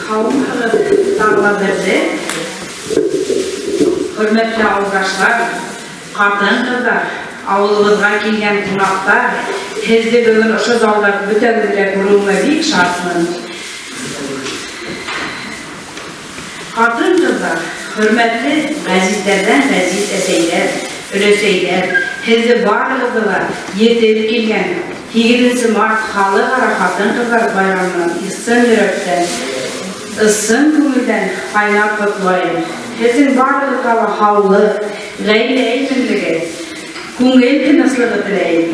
Һаумыһығыҙ, тағла берҙе. Хөрмәтле ауылдаштар, ҡатын-ҡыҙҙар, ауылыбыҙға килгән ҡунаҡтар, һеҙҙе бөгөн ошо залда бөтәгеҙҙе лә күреүемә бик шатмын. Ҡатын-ҡыҙҙар, хөрмәтле ғәзиздәрҙән ғәзиз әсәйҙәр, өләсәйҙәр, һеҙҙе барығыҙҙы ла етеп килгән 8 март халыҡ-ара ҡатын-ҡыҙҙар байрамынан ысын йөрәктән, ысын күңелдән ҡайнар ҡотлайым. Һеҙҙең барығыҙға ла һаулыҡ, ғаилә именлеге, күңел тыныслығы теләйем.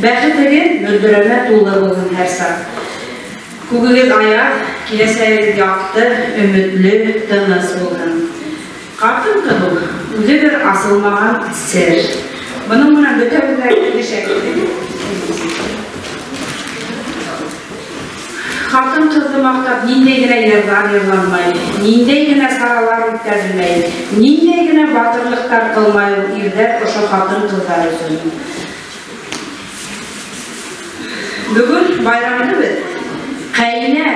Бәхетегеҙ мөлдөрәмә тулы булһын һәр саҡ. Күгегеҙ аяҙ, киләсәгегеҙ яҡты, өмөтлө, тыныс булһын. Ҡатын-ҡыҙ ул үҙе бер асылмаған сер. Бының менән бөтәбеҙ ҙә килешәбеҙ. Ҡатын-ҡыҙҙы маҡтап ниндәй генә йырҙар йырланмай, ниндәй генә саралар үткәрелмәй, ниндәй генә батырлыҡтар ҡылмай ул ирҙәр ошо ҡатын-ҡыҙҙар өсөн. Бөгөн байрамды беҙ ҡәйнә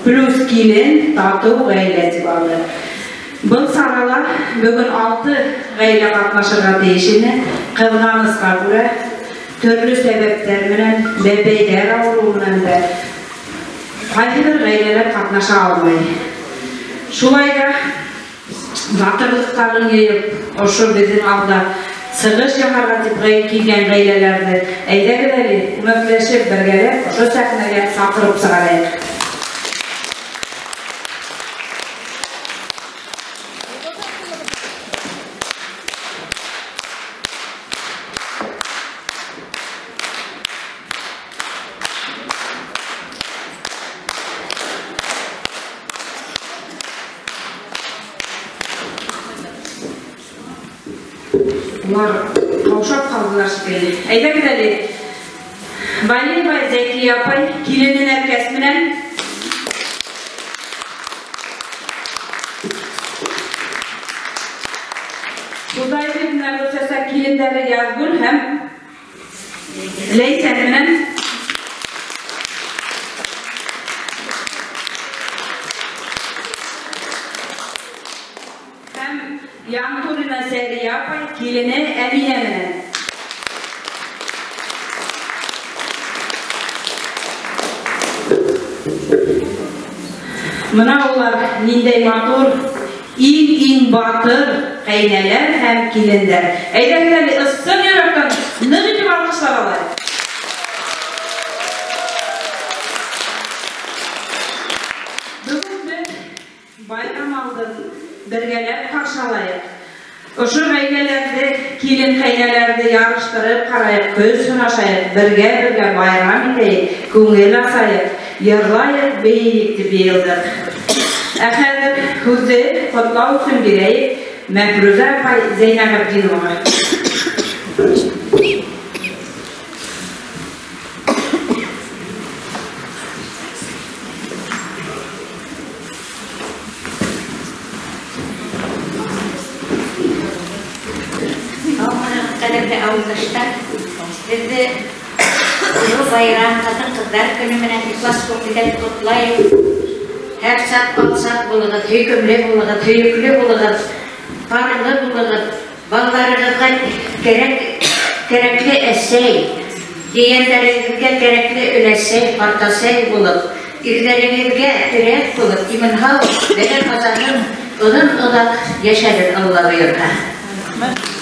плюс килен татыу ғаилә тип алдыҡ. Был сарала бөгөн 6 ғаилә ҡатнашырға тейеш ине. Ҡыҙғанысҡа күрә, төрлө сәбәптәр менән, бәбәйҙәр ауырыуы менән дә ҡайһы бер ғаиләләр ҡатнаша алмай. Шулай ҙа батырлыҡтарын йыйып, ошо беҙҙең алда сығыш яһарға тип килгән ғаиләләрҙе әйҙәгеҙ әле күмәкләшеп бергәләп ошо сәхнәгә саҡырып сығарайыҡ. Улар ҡаушап ҡалдылар шикелле. Әйҙәгеҙ әле Валиева Зәкиә апай киленен Әркәс менән. Худайбирҙина Гөлсәсәк килендәре Язгөл һәм Ләйсән менән. Һәм Янтурина Сәриә апай килене Әминә менән. Мына улар ниндәй матур, иң-иң батыр ҡәйнәләр һәм килендәр. Әйҙәгеҙ әле ысын йөрәктән ныҡ итеп алҡышлап алайыҡ. Бөгөн беҙ байрам алдын бергәләп ҡаршылайыҡ. Ошо ғаиләләрҙе, килен ҡәйнәләрҙе ярыштырып ҡарайыҡ, көс һынашайыҡ, бергә-бергә байрам итәйек, күңел асайыҡ, йырлайыҡ, бейейек тип йыйылдыҡ. Ә хәҙер һүҙҙе ҡотлау өсөн бирәйек Мәфрүзә апай Зәйнәғәбдиноваға. Ҡәҙерле ауылдаштар, һеҙҙе оло байрам, ҡатын-ҡыҙҙар көнө менән ихлас күңелдән ҡотлайым. Һәр саҡ алсаҡ булығыҙ, һөйкөмлө булығыҙ, һөйөклө булығыҙ, парлы булығыҙ, балаларығыҙға кәрәкле әсәй, ейәндәрегеҙгә кәрәкле өләсәй, ҡартәсәй булып, ирҙәрегеҙгә терәк булып, имен-һау, бәлә-ҡазаһыҙ оҙон-оҙаҡ йәшәгеҙ, Алла бойорһа. Thank you.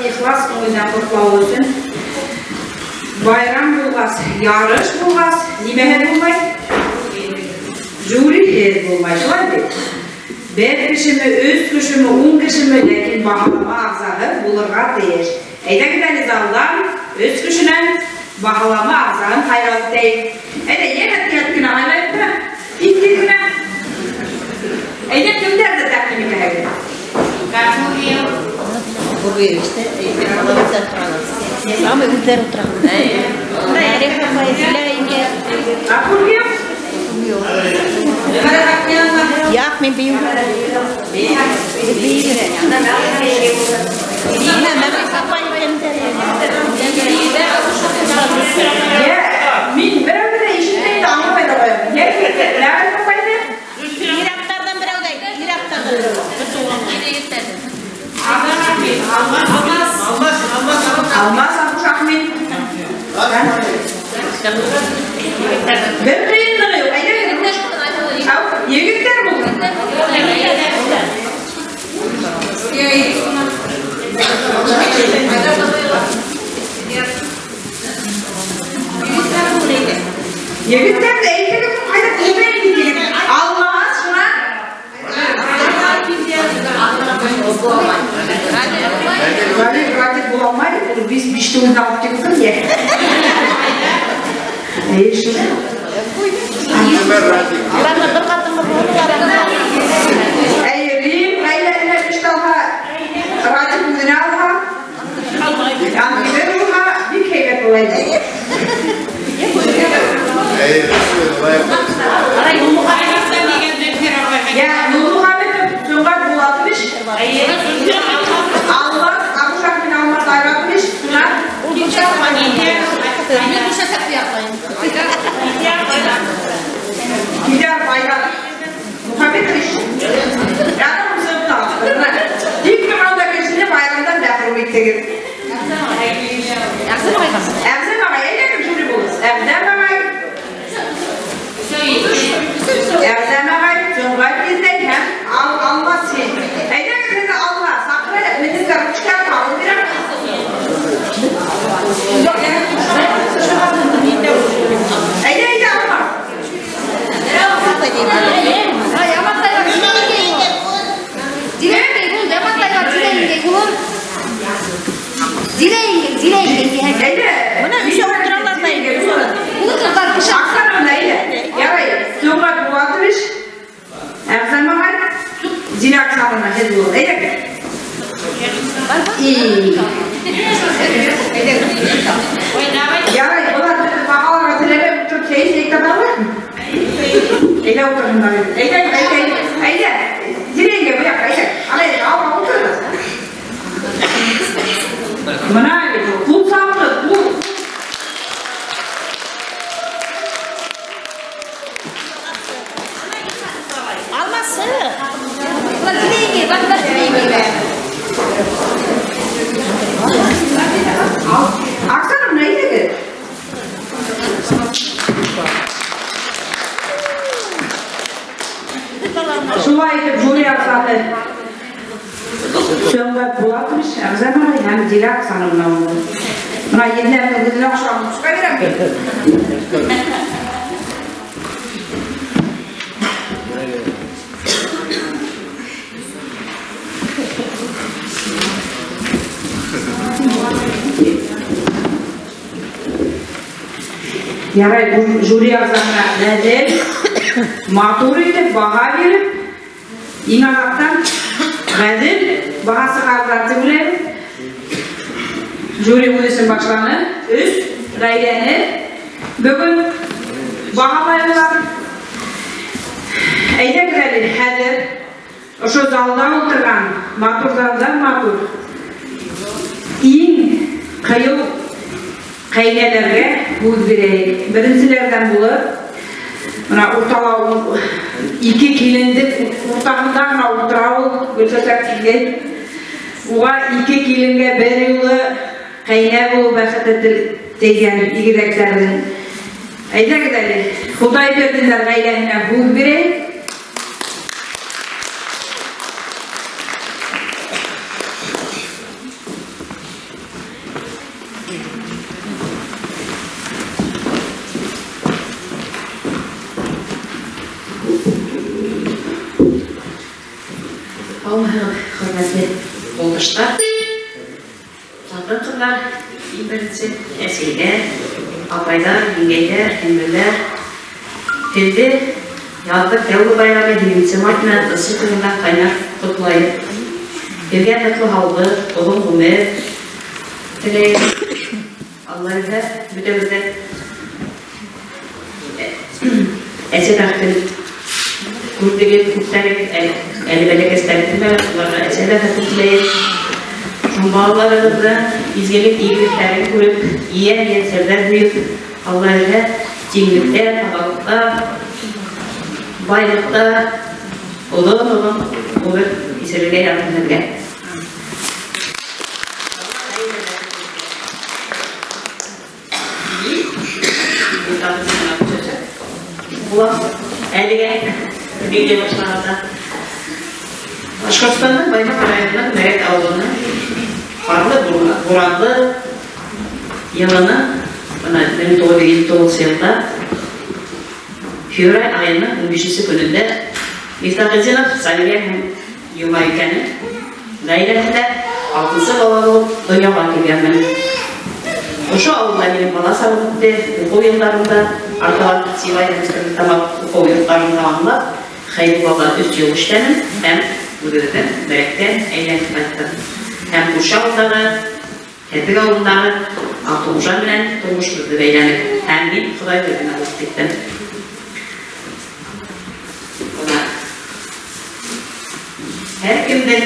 İxlas күңелдән ҡотлау өсөн. Байрам булғас, ярыш булғас, нимәһе булмай? Жюри булмай, шулай бит? Бер кешеме, өс кешеме, ун кешеме, ләкин баһалама ағзаһы булырға тейеш. Әйҙәгеҙ әле залдан өс кешенән баһалама ағзаһын һайлап үтәйек. Әйҙә, йәһәт кенә һайлайыҡ та, тиҙ генә. Әйҙә, кемдәрҙе тәҡдим итәһегеҙ? Мин берәүҙе лә ишетмәйем дә аңламай ҙа ҡуям. Алмаз Абуш Ахмед. Бер ҡыйынлығы юҡ. Егеттәр булды. Егеттәр ҙә әйтегеҙ, ҡайҙа күрмәйем бит егет. Алмаз шунан. Радик була алмай, ул биште үҙенә алып килһен, йә. Әйе, Рим ғаиләһенә биште алһа, Радик үҙенә алһа, Янғибер булһа, бик һәйбәт була ине. Йә, Нурмөхәмәтов Сөнгат Булатович. Алмаз, Абушак менән Алмаз Айратович. Шунан Кидәр Айрат Мөхәмәтович. Яным сыныфта. Тик торғанда кешене байрамдан мәхрүм иттегеҙ. Әғзәм ағай, әйҙәгеҙ жюри булығыҙ. Әғзәм ағай. Әғзәм ағай, Сөнгат еҙнәй һәм Алмаз һин. Әйҙәгеҙ һеҙҙе алға саҡырайыҡ, мин һеҙгә ручка тағып бирәм. Әйҙә, әйҙә, Алмаз. утырһындар. Әйҙә, әйҙә, әйҙә. Зиләнгә бу яҡҡа, әйҙә. Алай, ал, ултырығыҙ. Мына ҡул сабығыҙ, ҡул. Алмасы. Зиләнгә, бында Зиләнгә. Оксана, мына әйҙәгеҙ. Шулай итеп жюри ағзаһы Сөнгәт Булатович, Әғзәм ағай һәм Дилә Оксановна булды. Мына еҙнәмдең үҙенә оҡшаған ҡушҡа бирәм бит. Ярай, жюри ағзаһына ғәҙел, матур итеп баға биреп, иң аҙаҡтан ғәҙел баға сығарҙар тип уйлайым. Жюри үҙ эшен башланы, өс ғаиләне бөгөн бағалайҙар. Әйҙәгеҙ әле, хәҙер ошо залда ултырған матурҙарҙан матур иң ҡыйыу ҡәйнәләргә һүҙ бирәйек. Беренселәрҙән булып, мына уртала ике килендек уртаһында ғына ултыра ул Гөлсәсәк килгән. Уға ике киленгә бер юлы ҡәйнә булыу бәхете тейгән игеҙәктәрҙең. Әйҙәгеҙ әле, Хоҙайбирҙиндәр ғаиләһенә һүҙ бирәйек. Хөрмәтле юлдаштар, ҡатын-ҡыҙҙар, иң беренсе әсәйләр, апайҙар, еңгәйҙәр, һеңлеләр, һеҙҙе яҙғы тәүге байрамы 7 март менән ысын күңелдән ҡайнар ҡотлайым. Һеҙгә ныҡлы һаулыҡ, оҙон ғүмер теләйем. Алла бирһә, бөтәбеҙҙә әсә бәхетен күрҙегеҙ, күптәрегеҙ, әле бәләкәстәрегеҙ ҙә уларға әсә бәхетен теләйем. Балаларығыҙҙы изгелек, игелектәрен күреп, ейән-ейән серҙәр һөйөп, Алла бирһә, тиңлектә, табалыҡта, байлыҡта оҙон-оҙон ғүмер кисерергә яҙһын һеҙгә. Әлегә видео башланғанда Башҡортостандың Баймаҡ районының Мәрәк ауылының ҡарлы, буранлы йылының бына 1959 йылда февраль айының 15 көнөндә Мифтахетдинов Сәлиә һәм Йомайкәнең ғаиләһендә 6-нсы бала булып донъяға килгәнмен. Ошо ауылда минең бала сағым үтте, уҡыу йылдарымда артабан Сибай һәм Стәрлетамаҡ уҡыу йорттарын тамамлап, Хәйбуллаға 3 йыл эшләнем һәм үҙебеҙҙең Мәрәктән әйләнеп ҡайттым. Һәм күрше ауылдағы, Тәпек ауылындағы Алтынғужа менән тормошобоҙҙо бәйләнек. Һәм мин Хоҙайбирҙене алып киттем. Бына һәр кемдең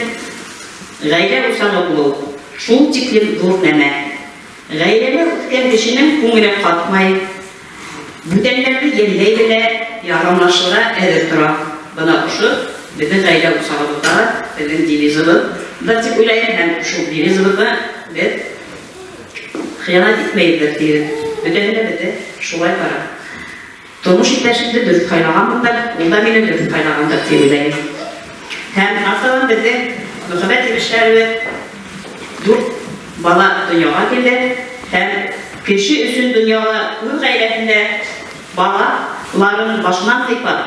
ғаилә усағы булыу шул тиклем ҙур нәмә. Ғаиләлә үҫкән кешенең күңеле ҡатмай, бүтәндәрҙе йәлләй белә, ярҙамлашырға әҙер тора. Бына ошо беҙҙең ғаилә усағыбыҙҙа беҙҙең девизыбыҙ да тип уйлайым, һәм шул девизыбыҙға беҙ хыянат итмәйбеҙ тиеп, бөтәһе лә беҙҙе шулай бара. Тормош иптәшемде дөрөҫ һайлағанмындыр, ул да мине дөрөҫ һайлағандыр тип уйлайым. Һәм артабан беҙҙең мөхәббәт емештәребеҙ 4 бала донъяға килде. Һәм кеше өсөн донъяға үҙ ғаиләһендә балаларын башынан һыйпап,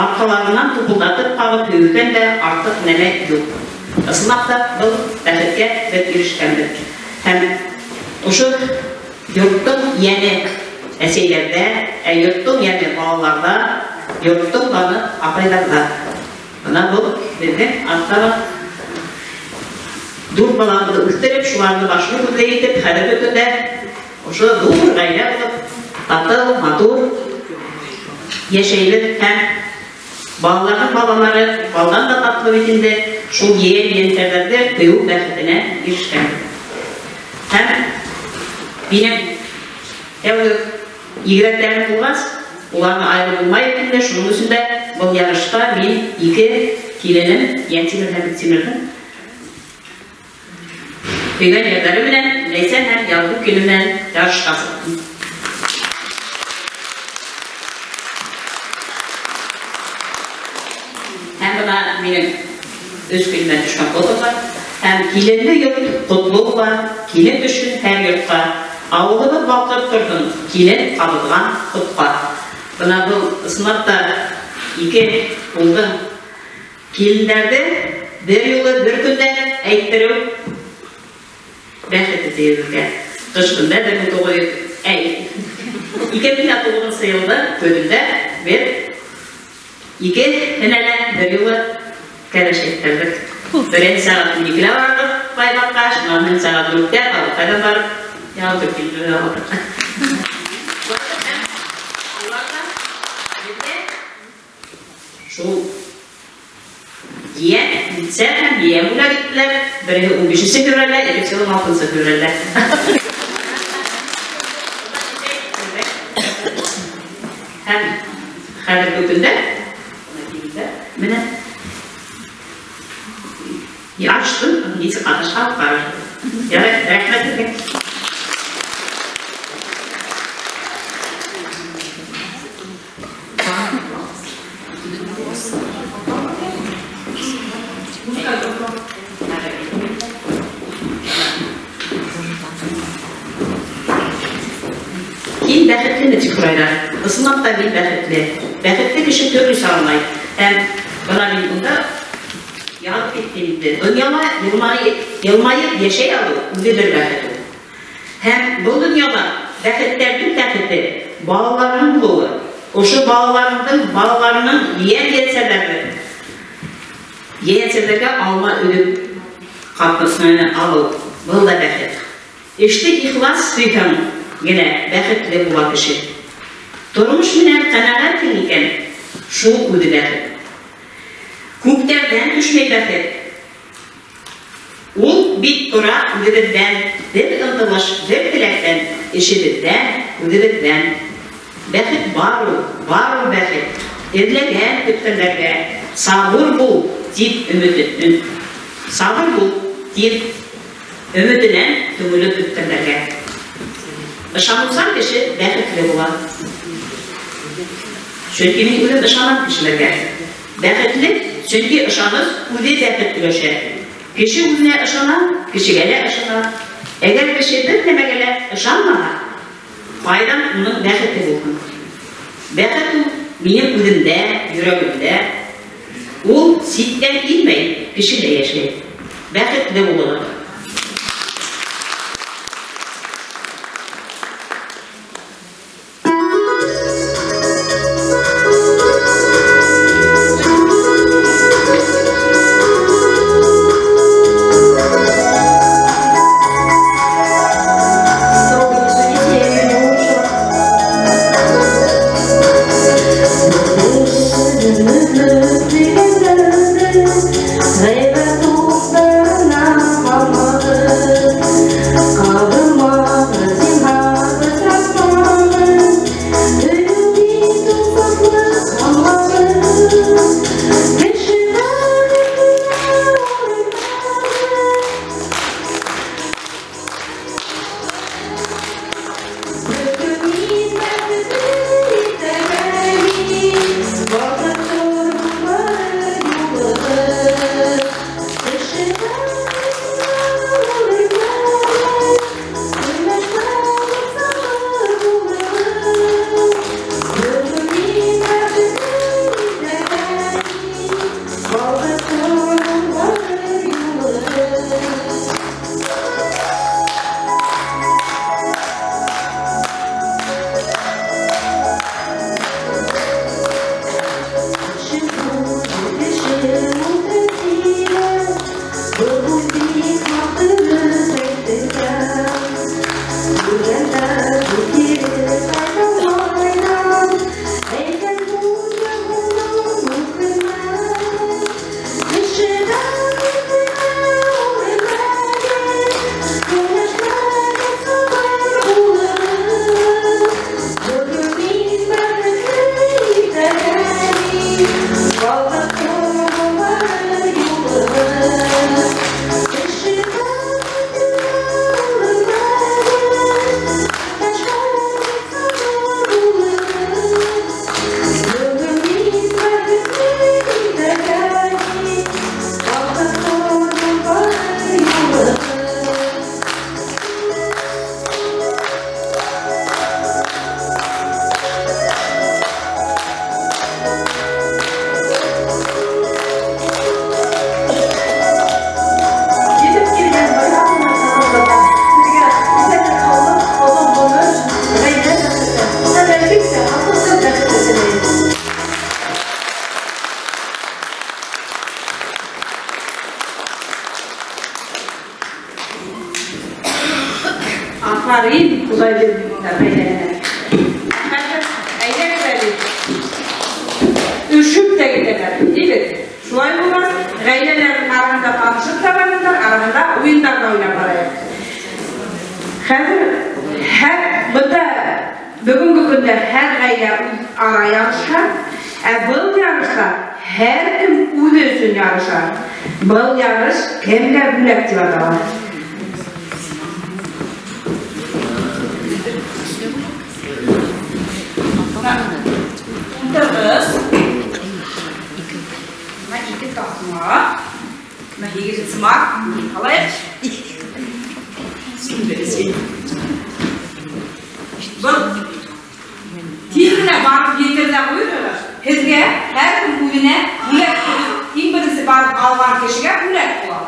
арҡаларынан тупылдатып ҡағып һөйөүҙән дә артыҡ нәмә юҡ. Ысынлап та был бәхеткә беҙ ирешкәнбеҙ. Һәм ошо йорттоң йәне әсәйләрҙә, ә йорттоң йәне балаларҙа, йорттоң даны апайҙарҙа. Бына был беҙҙең артабан 4 балабыҙҙы үҫтереп, шуларҙы башлы күҙле итеп, хәҙерге көндә ошо ҙур ғаилә булып, татыу, матур йәшәйбеҙ һәм Балаларҙың балалары балдан да татлы бит инде, шул ейән-ейәнсәрҙәрҙе һөйөү бәхетенә ирешкән. Һәм минең тәүге игеҙәктәрем булғас, уларҙы айырып булмай бит инде, шуның өсөн дә был ярышта мин ике киленем Йәнтимер һәм Биктимерҙең һөйгән йәрҙәре менән Ләйсән һәм Ялгыҙ килен менән ярышҡа сыҡтым. Һәм бына минең өс көнөмә төшкән фотолар. Һәм киленле йорт ҡотло була, килен төшһөн һәр йортҡа. Ауылыбыҙ балҡып торһон, килен ҡабыҙған ҡотҡа. Бына был ысынлап та ике улдың килендәрҙе бер юлы бер көндә әйттереү бәхете тейеүҙә. Ҡыш көндә бер мең туғыҙ йөҙ, әй, ике мең дә туғыҙынсы йылда көҙөндә беҙ ике һенәлә бер юлы кәләш әйттерҙек. Беренсе сәғәт ун икелә барҙыҡ Байбаҡҡа, шунан һуң сәғәт дүрттә Ҡалаҡайҙан барып ялтып килде алдыҡ. Шул ейән, Нисә һәм ейән бүләк иттеләр. Береһе ун бишенсе февралдә, икенсеһе ун алтынсы февралдә. Һәм хәҙерге көндә менә ярыштым, нисек ҡатнашҡан ҡарашты. Ярай, рәхмәт һеҙгә. Һин бәхетлеме тип һорайҙар. Ысынлап та мин бәхетле. Бәхетле кеше төрлөсә аңлай. Һәм бына мин унда яҙып киттем инде. Донъяла йылмайып йәшәй алыу үҙе бер бәхет ул. Һәм был донъяла бәхеттәрҙең тәхете балаларының булыуы. Ошо балаларыңдың балаларының ейән-ейәнсәрҙәре. Ейәнсәрҙәргә алма өҙөп ҡапҡысынан алыу. Был да бәхет. Эште ихлас һөйһәң генә бәхетле була кеше. Тормош менән ҡәнәғәтһең икән, шул үҙе бәхет. Күктәрҙән төшмәй бәхет. Ул бит тора үҙебеҙҙән, бер ынтылыш, бер теләктән, эшебеҙҙән, үҙебеҙҙән. Бәхет бар ул, бар ул бәхет. Эҙләгән көткәндәргә сабыр бул тип өмөт, сабыр бул тип өмөтөнән түңелеп көткәндәргә. Ышаныусан кеше бәхетле була. Сөнки мин үҙем ышанам кешеләргә. Бәхетле, сөнки ышаныс үҙе бәхет өләшә. Кеше үҙенә ышана, кешегә лә ышана. Әгәр кеше бер нәмәгә лә ышанмаһа, ҡайҙан уның бәхете булһын? Бәхет ул минең үҙемдә, йөрәгемдә. Ул ситтән килмәй, кешелә йәшәй. Бәхетле булығыҙ. Ғәйбәт уҡтарына ярышта уйнап барайыҡ. Хәҙер һәр бында бөгөнгө көндә һәр ғаилә үҙ ара ярыша, ә был ярышта һәр кем үҙе өсөн ярыша. Был ярыш кемгә бүләк тип атала. Утырғыс. Бына ике таҫма. Бына 8 март. Алайыҡ. Был тиҙ генә барып етер ҙә ҡуйығыҙ. Һеҙгә һәр кем үҙенә бүләк иң беренсе барып алған кешегә бүләк була.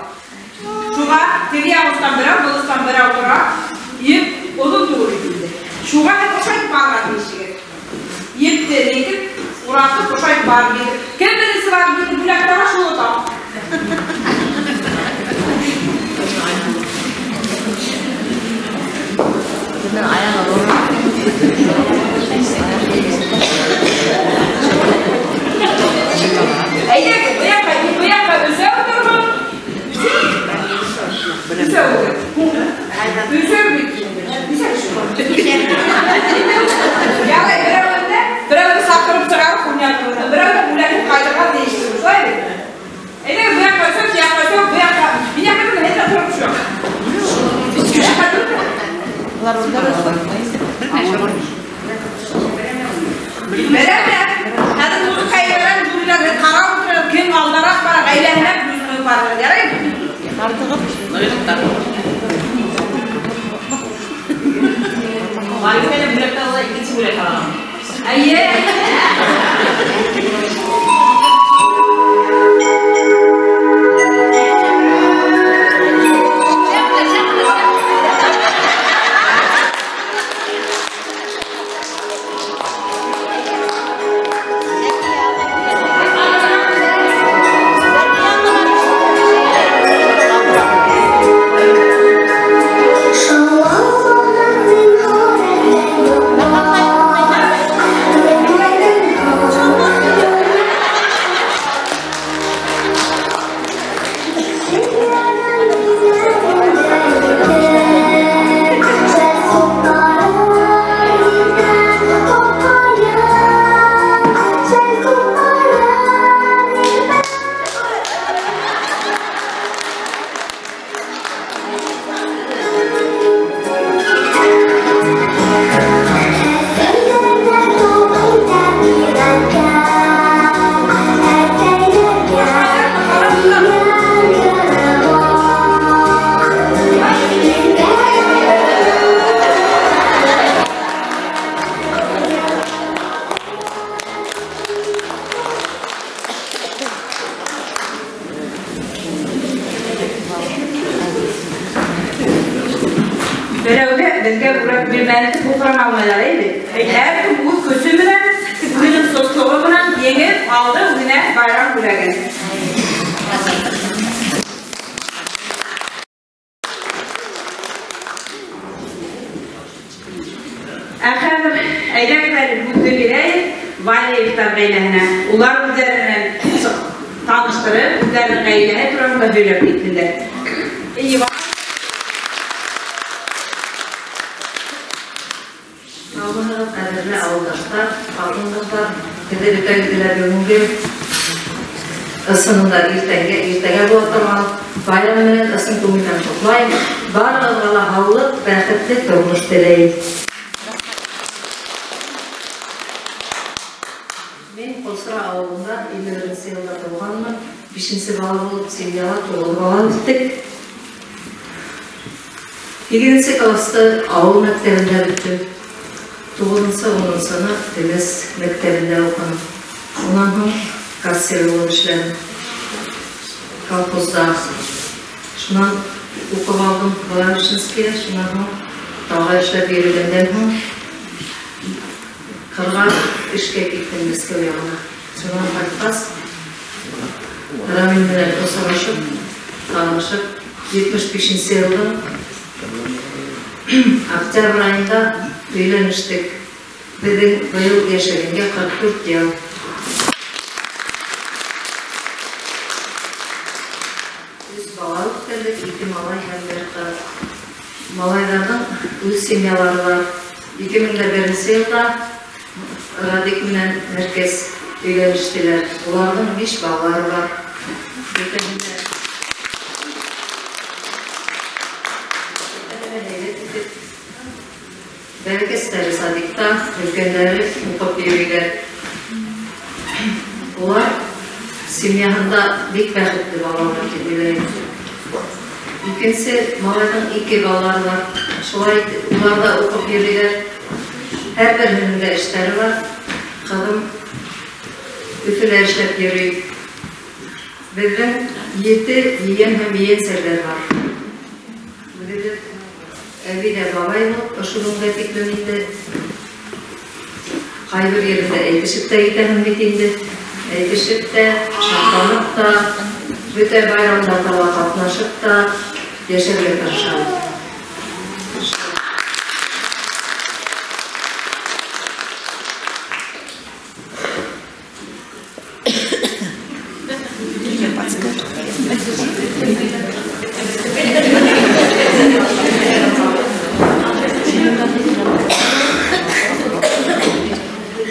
Шуға теге яғыстан берәү, был остан берәү тора, еп оҙон түгел инде. Шуға һеҙ ошайтып барырға тейешһегеҙ. Епте нитеп, уратып ошайтып барып етеп. Кем беренсе барып етеп бүләк таба, шул ота. Әйҙәгеҙ, был яҡҡа, был яҡҡа өсәү торһон. Өсәү. Өсәү бит инде. Нисә кеше бар? Ярай, берәүҙе, берәүҙе саҡырып сығарып уйнатырбыҙ. Берәүҙе бүләген ҡайтырға тейештер. Шулай бит? Әйҙәгеҙ, был яҡҡа өсәү, был яҡҡа өсәү, был яҡҡа. Мин яҡҡа түгел, һеҙ ҙә тороп төшәм. Берәү. Хәҙер музыка ебәрәм, жюрилар ҡарап ултыра, кем алдараҡ бара, ғаиләһенә күҙ ҡуйып барырға. Яраймы? Ғарифә бүләк ала, икенсе бүләк ала. Эйе. Берәүгә беҙгә бүләк бирмәне тип һуҡрана алмайҙар инде. Һәр кем үҙ көсө менән, үҙенең сослоғо менән еңеп алды үҙенә байрам бүләген. Ә хәҙер әйҙәгеҙ әле һүҙҙе бирәйек Валиевтар ғаиләһенә. Улар үҙҙәре менән таныштырып, үҙҙәренең ғаиләһе тураһында һөйләп китһендәр. Һаумыһығыҙ, ҡәҙерле ауылдаштар, ҡатын-ҡыҙҙар, һеҙҙе бөтәгеҙҙе лә бөгөнгө ысынында иртәгә була торған байрам менән ысын күңелдән ҡотлайым. Барығыҙға ла һаулыҡ, бәхетле тормош теләйем. Мин Ҡолсора ауылында 51 йылда тыуғанмын. 5-нсе бала булып семьяла 9 бала үҫтек. 8-нсе класты ауыл мәктәбендә бөттөм. 9-нсы, 10-нсыны Темәс мәктәбендә уҡыным. Унан һуң кассир булып эшләнем. Колхозда. Шунан уҡып алдым Благовещенскийҙа, шунан һуң тағы эшләп йөрөгәндән һуң ҡырға эшкә киттем Мәскәү яғына. Шунан ҡайтҡас, Рамил менән осрашып, танышып, 75-нсе йылдың октябрь айында өйләнештек. Беҙҙең быйыл йәшәгәнгә 44 йыл. Өс бала үҫтерҙек, 2 малай һәм 1 ҡыҙ. Малайҙарҙың үҙ семьялары бар. 2001 йылда Радик менән Нәркәс өйләнештеләр. Уларҙың 5 балалары бар. Бөтәһенә бәләкәстәре садикта, өлкәндәре уҡып йөрөйҙәр. Улар семьяһында бик бәхетле балалар тип уйлайым. Икенсе малайҙың 2 балалары бар. Шулай улар ҙа уҡып йөрөйҙәр. Һәр береһенең дә эштәре бар. Ҡыҙым Өфөлә эшләп йөрөй. Беҙҙең 7 ейән һәм ейәнсәрҙәр бар. Үҙебеҙ әбей ҙә бабай булып, ошо бөгөнгә тиклем инде ҡайбер ерендә әйтешеп тә китәһең бит инде. Әйтешеп тә, шатланып та, бөтә байрамдарҙа ла ҡатнашып та йәшәргә тырышабыҙ.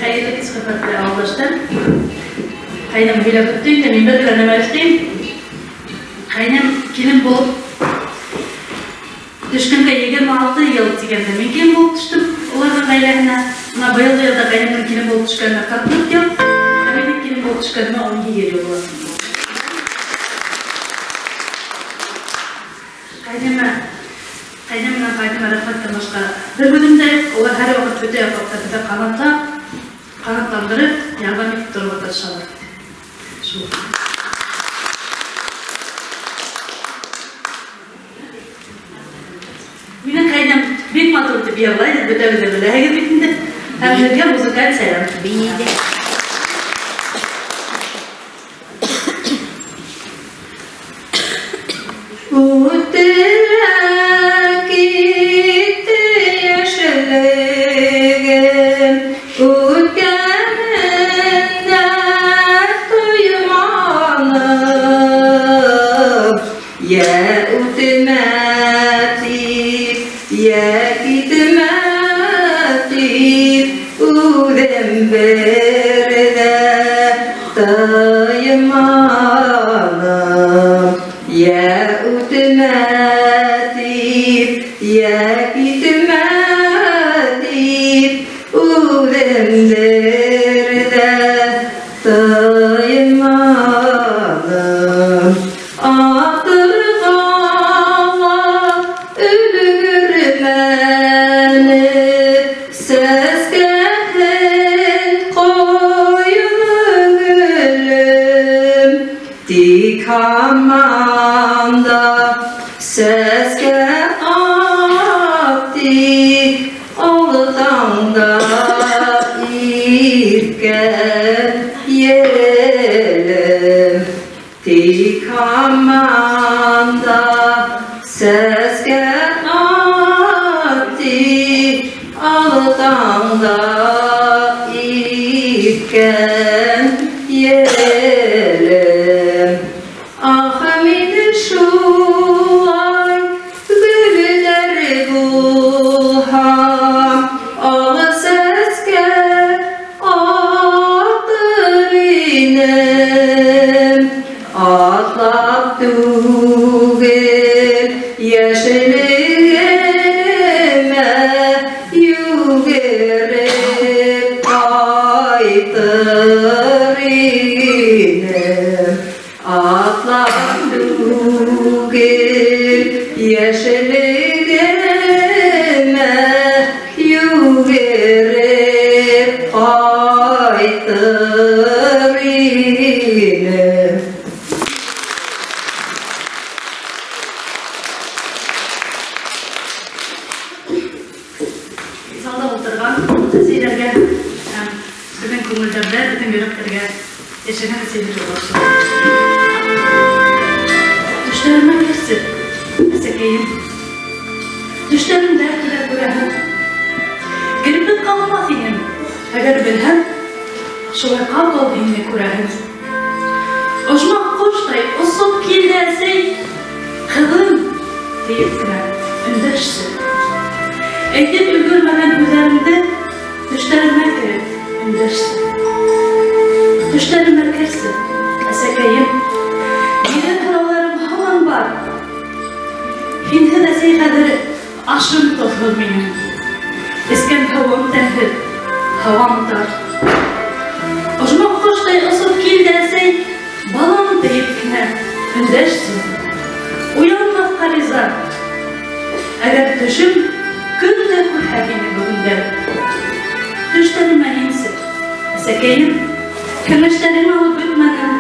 Хәйерле кис, хөрмәтле ауылдаштар. Ҡәйнәм һөйләп бөттө инде, мин бер генә нәмә өҫтәйем. Ҡәйнәм килен булып төшкәнгә 26 йыл тигәндә мин килен булып төштөм уларҙың ғаиләһенә. Бына быйылғы йылда ҡәйнәмдең килен булып төшкәненә 44 йыл, ә минең килен булып төшкәнемә 17 йыл була. Ҡәйнәм менән ҡәйнәмә рәхмәттән башҡа бер һүҙем дә юҡ. Улар һәр ваҡыт бөтә яҡлап беҙҙе ҡанатландырып, ярҙам итеп торорға тырышалар. Шул. Минең ҡәйнәм бик матур итеп йырлай, һеҙ бөтәгеҙ ҙә беләһегеҙ бит инде. Һәм һеҙгә музыкаль сәләм. Бейҙе. Үтә китте йәшлегем, үткәнен дә тойманым. Йә үтмә тип, йә китмә тип, үҙем бер ҙә тыйманым. Йә үтмә тип, йә китмә тип, үҙем бер ҙә тыйманым. Аҡтырға ла өлгөрмәне, сәскәһен ҡойҙо гөлөм. Тик һаман да сәскә атты, олтаңда иркә елем. Тик һаман да сәскә атты, олтаңда иркә елем. Ах, мине шулай гөлдәр булһам, ал сәскә атыр инем. Атлап түгел йәшлегемә, йүгереп ҡайтыр инем. Атлап түгел йәшлегемә, йүгереп ҡайтыр инем. Залда ултырған әсәйләргә һәм беҙҙең күңелдәрҙә, беҙҙең йөрәктәргә йәшәгән әсәйләр юлдашы. Төштәремә керсе, әсәкәйем. Төштәремдә килә күрәһең. Керепеп ҡалмаҫ инем, әгәр белһәм, шулай ҡапыл һине күрәһең. Ожмах ҡоштай осоп килде әсәй, ҡыҙым, тиеп кенә өндәште. өндәшсе. Әйтеп өлгөрмәгән һүҙҙәремде төштәремә кереп өндәшсе. Төштәремә керсе, әсәкәйем, биргән һорауҙарым һаман бар. Һинһеҙ, әсәй, хәҙер ашым тоҙһоҙ минең. Эскән һыуым тәмһеҙ, һауам тар. Ожмах ҡоштай осоп кил дә, әсәй, балам тейеп кенә өндәшсе. Уянмаҫҡа риза. Әгәр төшөм көн дә күрһә һине бөгөндә. Төштәремә инсе, әсәкәйем, кәңәштәреңә алып бөтмәнем.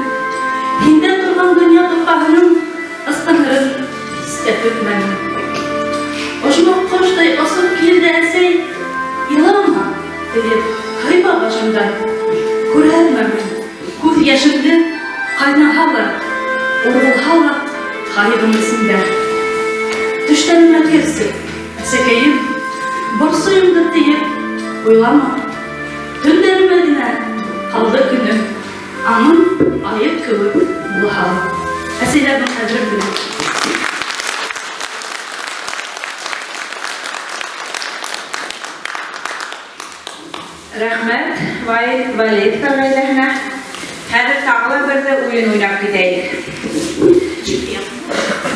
Һиндә торған донъя тупаһының ысҡынырын һис тә көтмәнем. Ожмах ҡоштай осоп кил дә, әсәй, илама тейеп һыйпа башымдан. Күрһәтмәмен күҙ йәшемде, ҡайнаһа ла, урғылһа ла ҡайғым эсендә. Төштәремә керсе, әсәкәйем, борсойомдо тейеп уйлама. Төндәремә генә ҡалды көнөм, аңым айыҡ кеүек булһа ла. Әсәйҙәрҙең ҡәҙерен белеп. Рәхмәт Валетка ғаиләһенә. Хәҙер тағы ла бер ҙә уйын уйнап китәйек.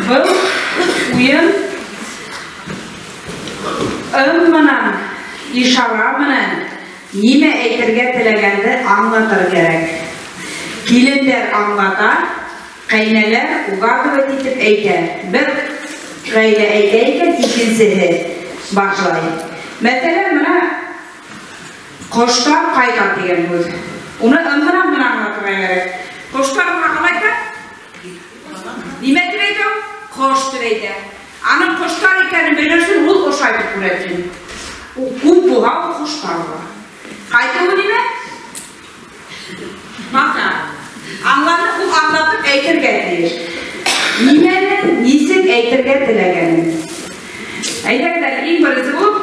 Был уйын ым менән, ишара менән нимә әйтергә теләгәнде аңлатыр кәрәк. Килендәр аңлата, ҡәйнәләр угадывать итеп әйтә. Бер ғаилә әйтә икән, икенсеһе башлай. Мәҫәлән, бына ҡоштар ҡайта тигән һүҙ. Уны ым менән генә аңлатырға кәрәк. Ҡоштар бына ҡалай? Нимә тип әйтә ул? Ҡош тип әйтә. Аның ҡоштар икәнен белер өсөн ул ошайтып күрәтһен. Ул күп булһа, ул ҡоштар була. Ҡайтыуы нимә? Маҡта. Аңланы ул аңлатып әйтергә тейеш. Нимәне нисек әйтергә теләгәнен. Әйҙәгеҙ әле, иң беренсе булып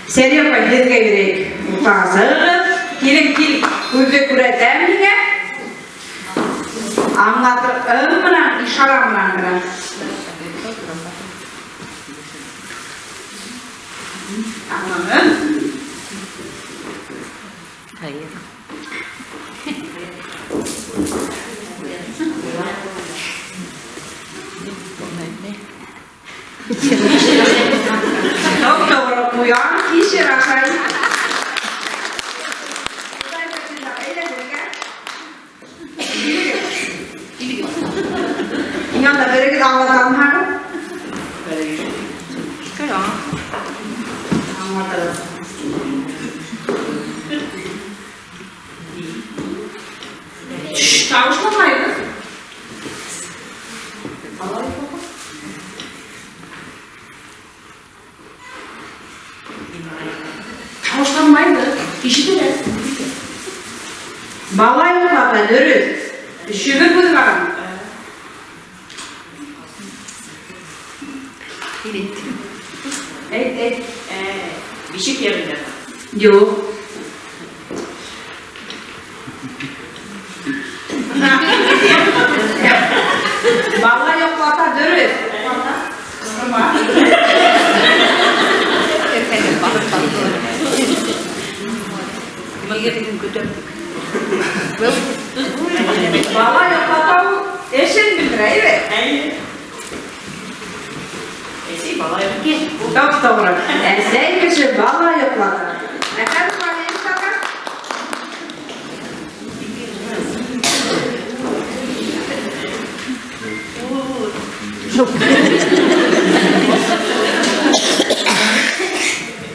Сәриә апай, һеҙгә бирәйек. Уртаға сығығыҙ. Килен, кил, күҙҙе күрәтәм һиңә. Аңлатыр ым менән, ишара менән генә. Аңланым. Хәйер. Топ-тоғры ҡуян кишер ашай. Иң алда берегеҙ аңлаталмаһағыҙ? Аңлатығыҙ. Тауышламайбыҙ. Тауышланмайбыҙ, ишетелә. Бала йоҡлата, дөрөҫ. Өшөгөр күҙ бар. Әйт, әйт. Бишек ерендә. Юҡ. Бала йоҡлата, дөрөҫ. Ҡысҡырма. Бала йоҡлата ул эшен белдерә, әйбәт. Әсәй бала йоҡлата. Топ-тоғры. Әсәй кеше бала йоҡлата. Ә хәҙер Валерий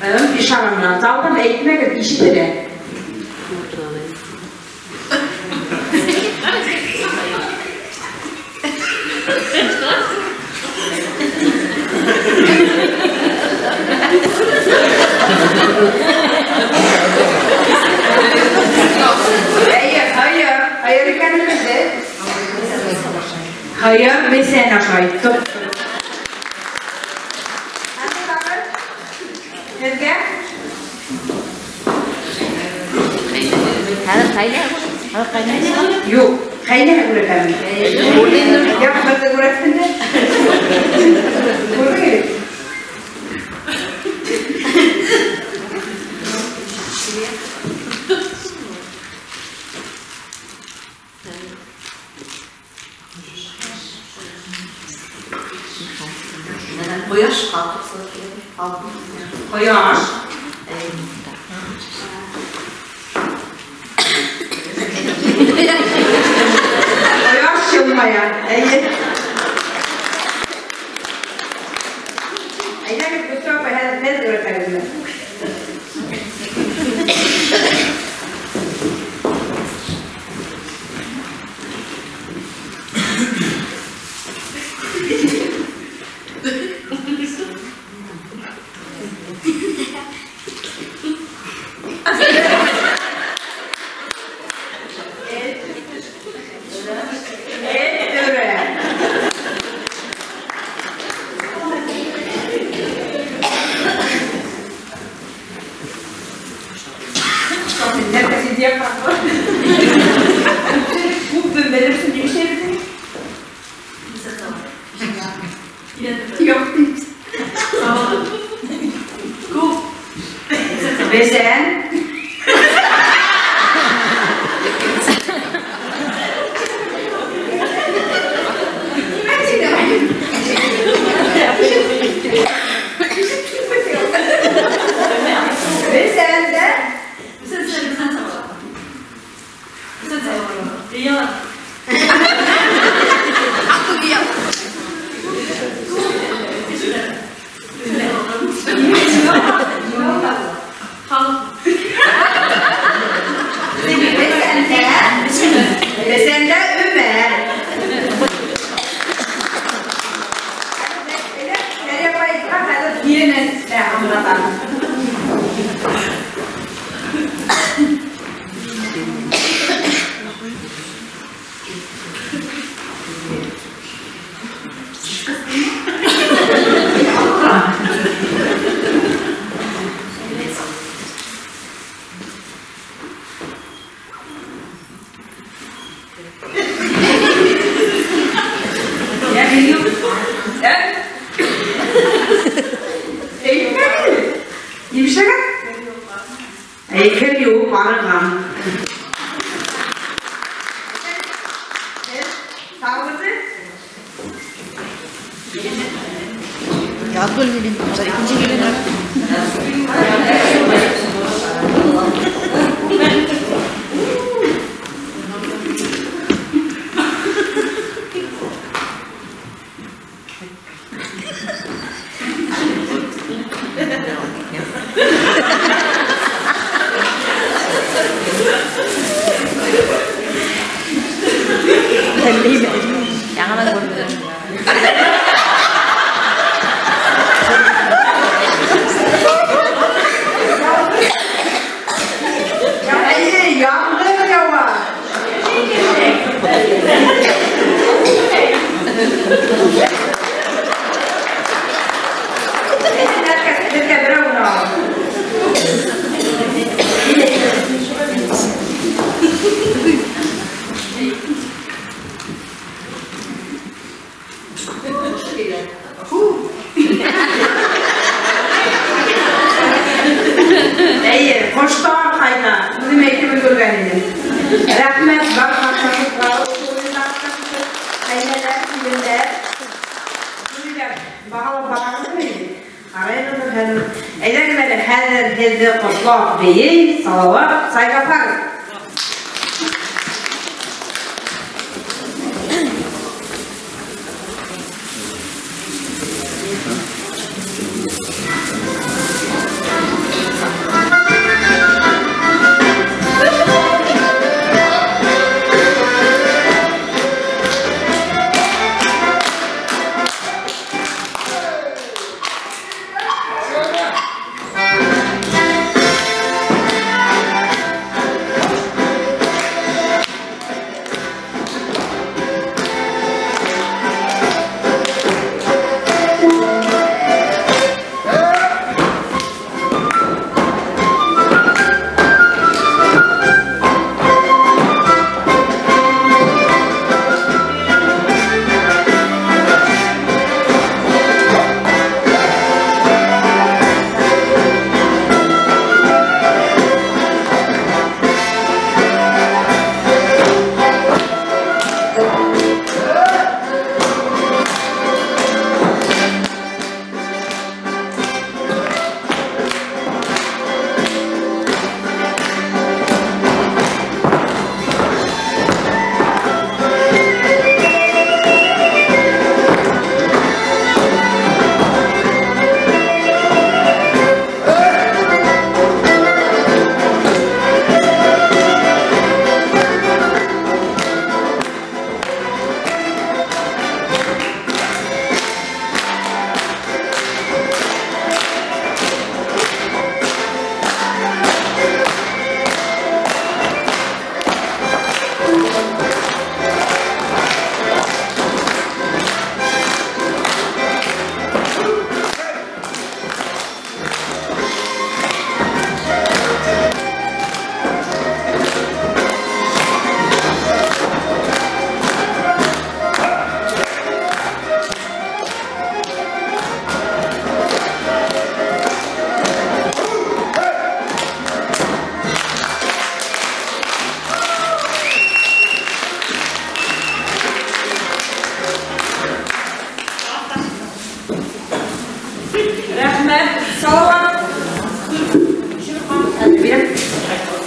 Ым ишара менән залдан әйтмәгеҙ, ишетелә. Хәйер, хәйер, хәйер икәнен белде. Хәйер, бесән ашай. Һеҙгә? Юҡ, ҡәйнәһе күрәтәме? Яҡ, берҙе күрәтһен дә. Күрҙегеҙ? Ҡояш ҡалҡып. Ҡояш. Ҡояш йылмая. Эйе. Әйҙәгеҙ, Гөлсөм апай, хәҙер һеҙ өйрәтәгеҙме?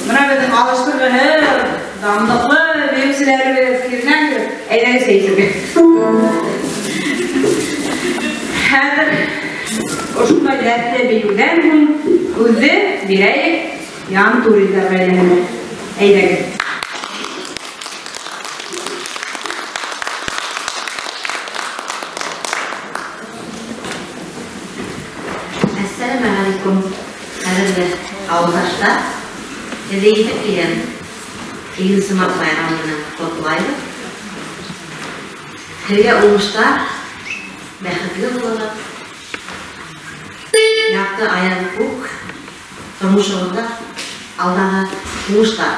Мына беҙҙең алыштырғыһыҙ, данлыҡлы бейеүселәребеҙ киренән әйҙәгеҙ сәй эсергә. Хәҙер ошондай дәртле бейеүҙән һуң һүҙҙе бирәйек Янтуриндар ғаиләһенә. Әйҙәгеҙ. Әссәләмә ғәләйкүм, ҡәҙерле ауылдаштар. Һеҙҙе етеп килгән 8 март байрамы менән ҡотлайбыҙ. Һеҙгә уңыштар, бәхетле булығыҙ. Яҡты аяҙ күк, тормошоғоҙҙа алдағы уңыштар.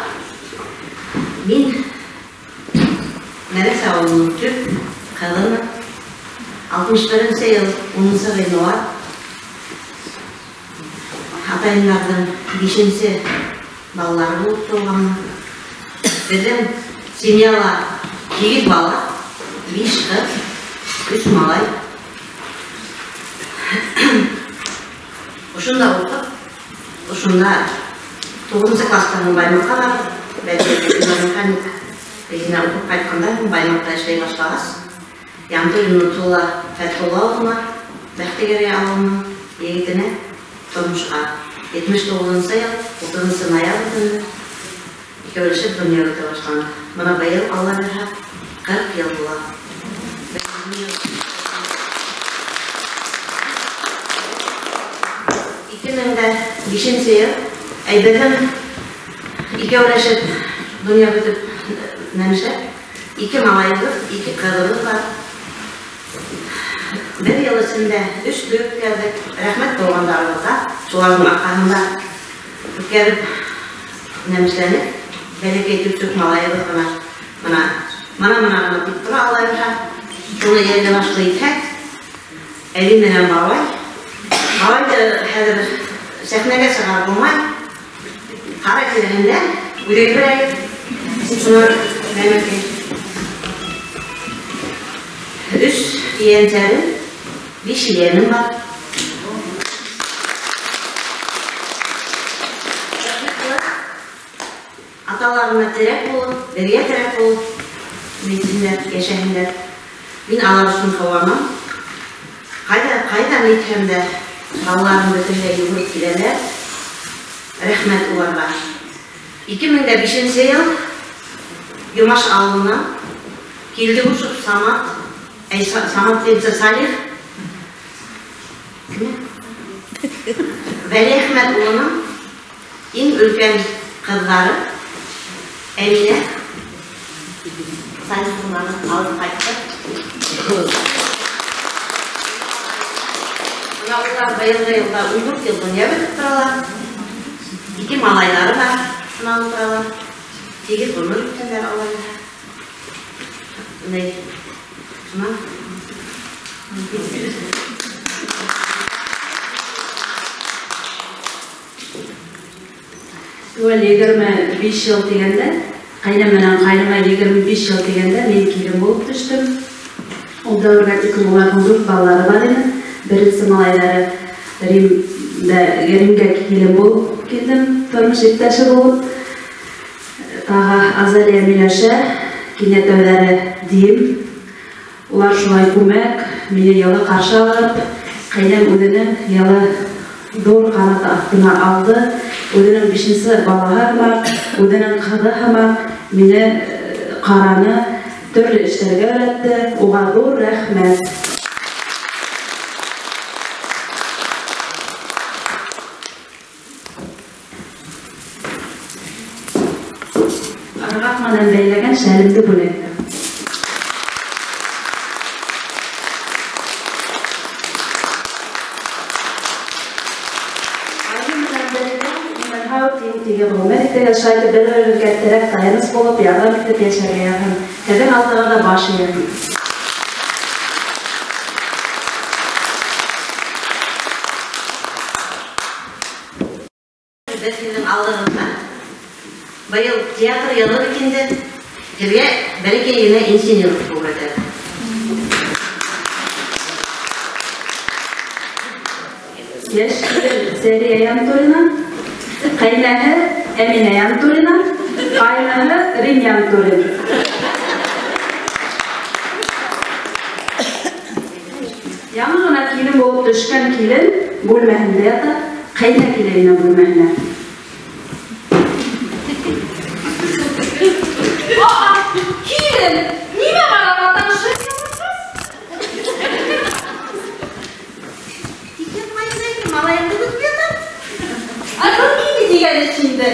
Мин Мәләс ауылының төп ҡыҙымын. 61 йыл 10 ғинуар. Атайымдарҙың 5-нсе балалары булып тыуғанмын. Беҙҙең семьяла 8 бала, 5 ҡыҙ, 3 малай. Ошонда уҡып, ошонда 9 класстан Баймаҡҡа барып, механик дигәнә уҡып ҡайтҡанда Баймаҡта эшләй башлағас, Янтурин Нотфулла Фәтхулла улына, Бәхтегәрәй ауылының егетенә тормошҡа 79 йыл 30 ноябрь көнө икәүләшеп донъя көтә башланыҡ. Бына быйыл Алла бирһә 40 йыл була. Ике мең дә бишенсе йыл әйбеҙҙең икәүләшеп донъя көтөп нәмешләп, 2 малайыбыҙ, 2 ҡыҙыбыҙ бар. Бер йыл эсендә 3 туй үткәрҙек. Рәхмәт туғандарыбыҙға, шуларҙың арҡаһында үткәреп нәмешләнек. Бәләкәй төпсөк малайыбыҙ ғына мына мына ғына тип тора, Алла бирһә. Шуны йәнле башлы итһәк, әбей менән бабай. Бабайҙы хәҙер сәхнәгә сығарып булмай. Ҡара тиреһендә үҙе берәй. Шуны нәмәкәй. 3 ейәнсәрем, 5 ейәнем бар. Аталарына терәк булып, беҙгә терәк булып, битһендәр, йәшәһендәр. Мин алар өсөн ҡыуанам. Ҡайҙан әйтһәм дә, балаларым бөтөнләй йүгереп киләләр. Рәхмәт уларға. 2005 йыл Юмаш ауылынан Килдеғушев Самат, Самат тип Салих, Вәлиәхмәт улының иң өлкән ҡыҙҙары Әминә Салиховнаны алып ҡайтты. Бына улар быйылғы йылда 14 йыл донъя көтөп торалар. 2 малайлары бар, шуны алып торалар. 8 ғүмер үткәндәр алар. Ни? Шунан. Үл 25 йыл тигәндә, ҡайным менән ҡайныма 25 йыл тигәндә мин килен булып төштөм. Ул дәүергә тиклем уларҙың 4 балалары бар ине. Беренсе малайҙары Римгә килен булып килдем, тормош иптәше булып. Тағы Азалия Миләшә, кинәтәүҙәре Дим. Улар шулай күмәк, мине йылы ҡаршы алып, ҡайным үҙенең йылы ҙур ҡанаты аҫтына алды. Үҙенең 5-нсе балаһы һымаҡ, үҙенең ҡыҙы һымаҡ мине ҡараны, төрлө эштәргә өйрәтте. Уға ҙур рәхмәт. Ырғаҡ менән бәйләгән шәлемде бүләк итәм. Ғүмер итергә, шулай итеп бер-беребеҙгә терәк таяныс булып, ярҙам итеп йәшәргә яҙһын. Һеҙҙең алдығыҙҙа баш эйәм. Беҙ һеҙҙең алдығыҙҙа быйыл театр йылы бит инде. Һеҙгә бәләкәй генә инсценировка күрһәтәбеҙ. Йәш килен Сәрия Янтуллина, ҡәйнәһе Әминә Янтуллина, ҡайныһы Рим Янтуллин. Яңы ғына килен булып төшкән килен бүлмәһендә ята, ҡәйнә килә инә бүлмәһенә. Aa, килен, нимә ҡарап танышып? Тик ятмайһың, малайыңды көтөп ятам. Ә был ниндәй тигән эш инде?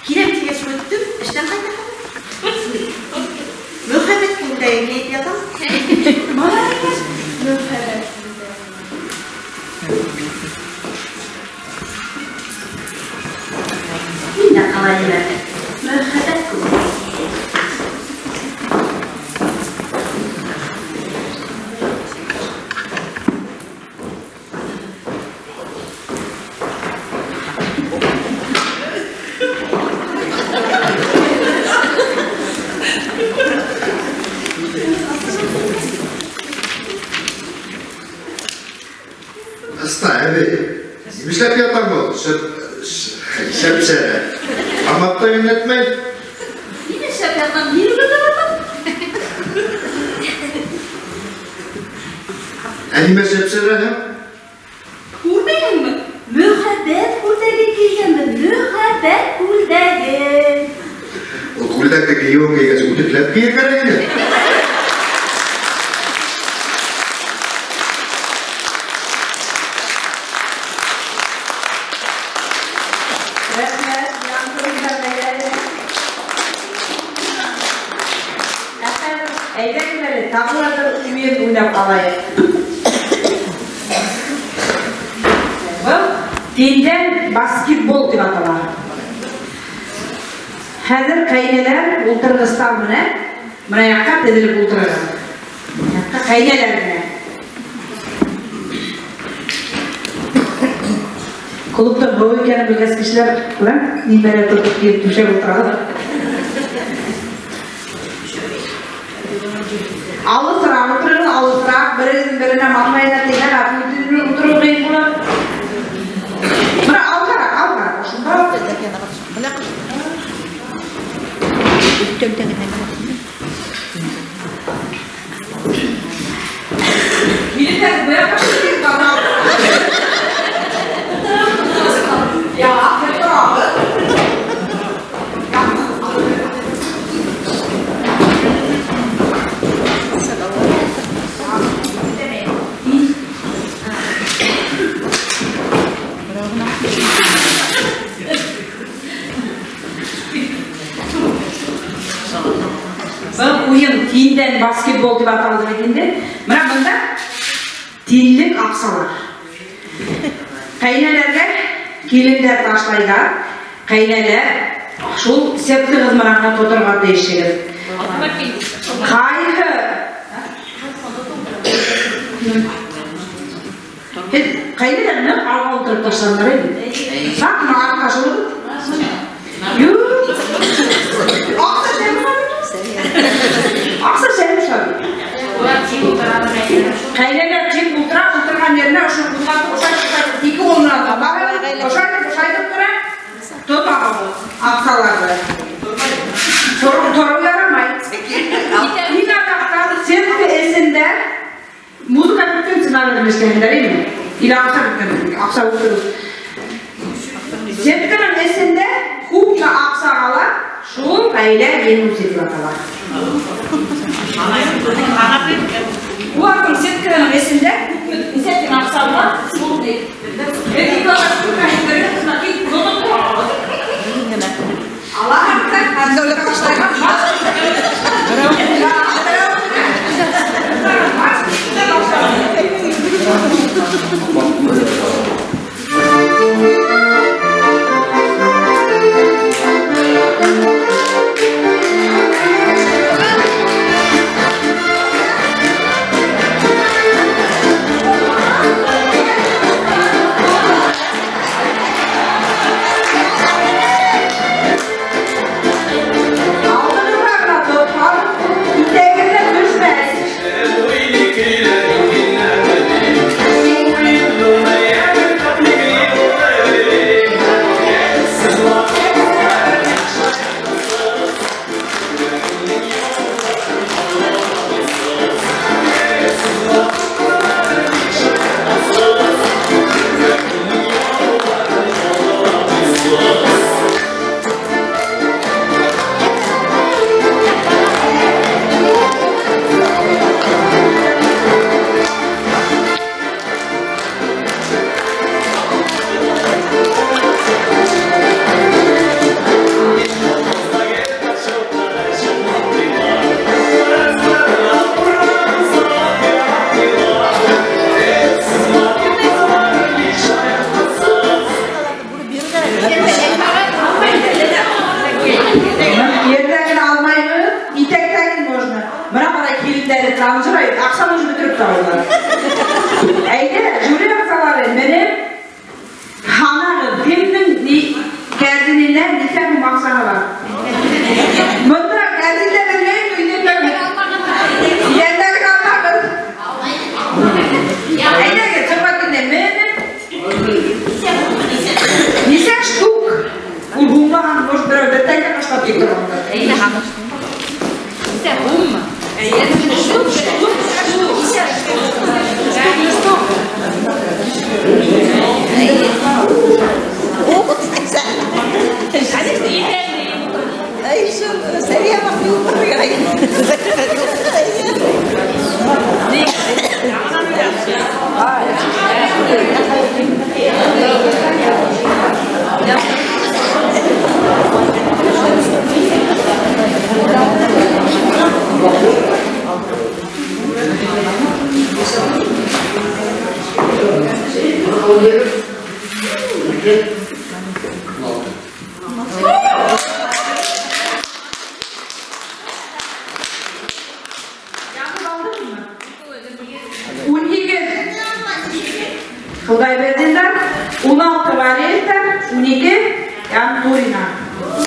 Киләм тигәс көттөм, эштән ҡайтам. Мөхәббәт күлдәге кейеп ятам. Малайың мөхәббәт күлдәге. Мин дә ҡалайым әле. Мөхәббәт күлдәге. Аста, әбей, нишләп ятаң ул? Шәп-шәрә. Аматта йүнәтмәй. Нимә эшләп ятам? Һине көтөп ятам. Ә нимә шәп-шәрә һәм? Күрмәйһеңме? Мөхәббәт күлдәге кейгәнмен, мөхәббәт күлдәге. Ул күлдәкте кейеүен кейгәс, үтекләп кейер кәрәк ине. Рәхмәт, Янтуллиннар гаиләһе. Ә хәҙер әйҙәгеҙ әле, тағы ла бер уйын уйнап алайыҡ. Был тиндән баскетбол тип атала. Хәҙер ҡәйнәләр ултырғыстар менән бына яҡҡа теҙелеп ултыралар. Яҡҡа ҡәйнәләр менән. Клубта был икәнен белгәс кешеләр, күрәм, нимәләр тотоп килеп түшәп ултыралар. Алыҫыраҡ ултырығыҙ, алыҫыраҡ, берегеҙҙең беренә манмай ҙа тигән, ғәфү итегеҙ, ултырыу ҡыйын була. Бына алғараҡ, алғараҡ, ошонда. Килендәр, бына ҡашын канал. Я, торабыҙ. Был уйын тиндән баскетбол тип аталды бит инде. Бына бында тинлек аҡсалар. Ҡәйнәләргә килендәр ташлайҙар. Ҡәйнәләр шул септығыҙ менән генә тоторға тейешһегеҙ. Ҡайһы Һеҙ ҡәйнәләр ныҡ алға ултырып ташланылар инде. Саҡ ҡына артҡа шылығыҙ. Юҡ. Аҡса шәм. Аҡса шәм шәм. Ҡәйнәләр тик ултыра, ултырған еренә ошо ҡуҙғатып, ошайтып, ике ҡул менән таба, ошайтып, ошайтып тора, тота ул аҡсаларҙы. Тороу ярамай. Иң аҙаҡтан сетка эсендә музыка бөткән сценарийҙы эшләгәндәр ине. Или аҡса бөткән, аҡса ултырыу. Сетканың эсендә күпме аҡса ҡала, шул ғаилә еңеүсе тип атала. Уларҙың сетканың эсендә күпме нисә тин аҡса була, шул ти. Анжела, аҡсаны уже бөтөрөп тә алдылар. Әйҙә, жюри ағзалары менеп, һанағыҙ, кемдең ни кәрзиненән нисә һум аҡса ала? Бында кәрзиндә белмәйем, өйҙә йәндәге алмағыҙ. Әйҙәгеҙ, сыҡмай менеп. Нисә штук? Ул булмаған, может, берәү бер тәңкә ташлап китте анда. Нисә һуммы? Штук, штук, штук. Худайбердиндар, 16 Валеевтар, 12 Янтурина.